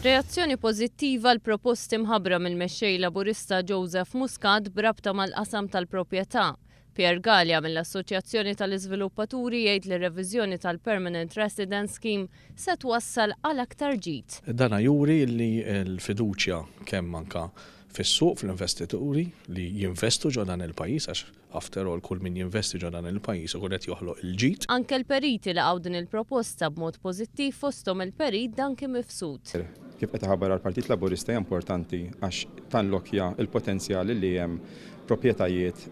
Reazzjoni pożittiva għal proposti mħabbra mill-Mexxej Laburista Joseph Muscat b'rabta mal-qasam tal-proprjetà. Pierre Galea mill-Assoċjazzjoni tal-Iżviluppaturi jgħid li r-reviżjoni tal-Permanent Residence Scheme se twassal għal aktar ġid. Dana juri li l-fiduċja kemm anka fis-suq, fl-investituri li jinvestu ġo dan il-pajjiż, għax after all kull min jinvesti ġo dan il-pajjiż ikun qed joħloq il-ġid. Anke l-periti laqgħu din il-proposta b'mod pożittiv fosthom il-Perit Duncan Mifsud. Kif qed iħabbar l-Partit Laburista hija importanti għax tanlokja l-potenzjal li hemm proprjetajiet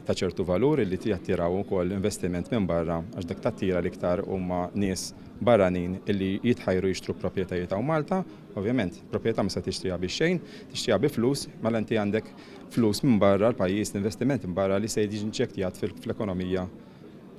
ta' ċertu valur li jattiraw ukoll investiment minn barra, għax dak tattira l-iktar huma nies barranin illi jitħajru jixtru proprjetajiet hawn Malta. Ovvjament, proprjetà ma se tixtriha biex xejn, tixtriha bi flus, mela inti għandek flus minn barra l-pajjiż, investiment minn barra li se jiġi inġektjat fl-ekonomija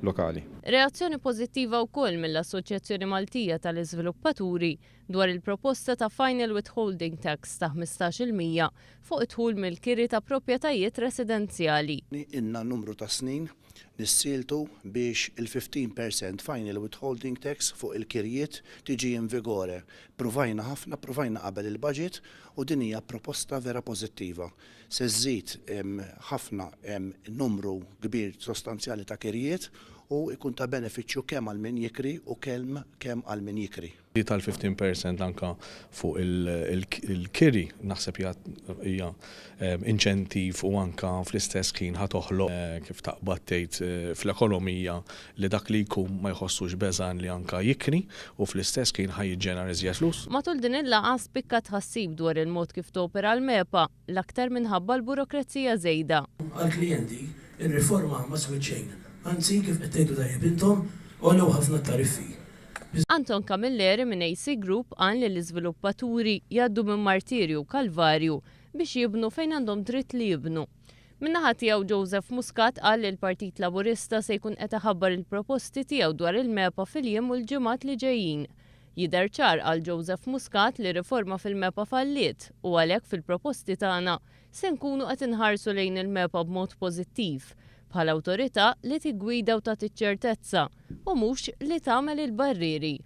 lokali. Reazzjoni pożittiva wkoll mill-Assoċjazzjoni Maltija tal-Iżviluppaturi dwar il-proposta ta' Final Withholding Tax ta' 15% fuq id-dħul mill-kiri ta' proprjetajiet residenzjali. Ilna numru ta' snin nissieltu biex il-15% final withholding tax fuq il-kirjiet tiġi in vigore. Provajna ħafna, provajna qabel il-budget u din hija proposta vera pożittiva. Se żżid ħafna numru kbir sostanzjali ta' kirjiet u jkun ta' benefiċċju kemm għal min jikri u kemm għal min jikri. Tal-15% anka fuq il-kiri naħseb hija inċentiv u anka fl-istess ħin ħa toħloq, kif taqbad tgħid, fl-ekonomija li dak li jkun ma jħossux beżan li anka jikri u fl-istess ħin ħa jiġġenera iżjed flus. Matul din il-laqgħa spikka tħassib dwar il-mod kif topera l-MEPA, l-aktar minħabba l-burokrazija żejda. Għall-klijenti, ir-riforma ma swit xejn. Anzi, kif qed tgħidu tajjeb intom, għolew ħafna tariffi. Anton Camilleri minn AC Group qal li l-iżviluppaturi jgħaddu minn martirju u kalvarju biex jibnu fejn għandhom dritt li jibnu. Min-naħa tiegħu, Joseph Muscat qal li l-Partit Laburista se jkun qed iħabbar il-proposti tiegħu dwar il-MEPA fil-jiem u l-ġimgħat li ġejjin. Jidher ċar, qal Joseph Muscat, li riforma fil-MEPA falliet u għalhekk fil-proposti tagħna se nkunu qed inħarsu lejn il-MEPA b'mod pożittiv bħala awtorità li tiggwida u tagħti ċertezza u mhux li tagħmel il-barrieri.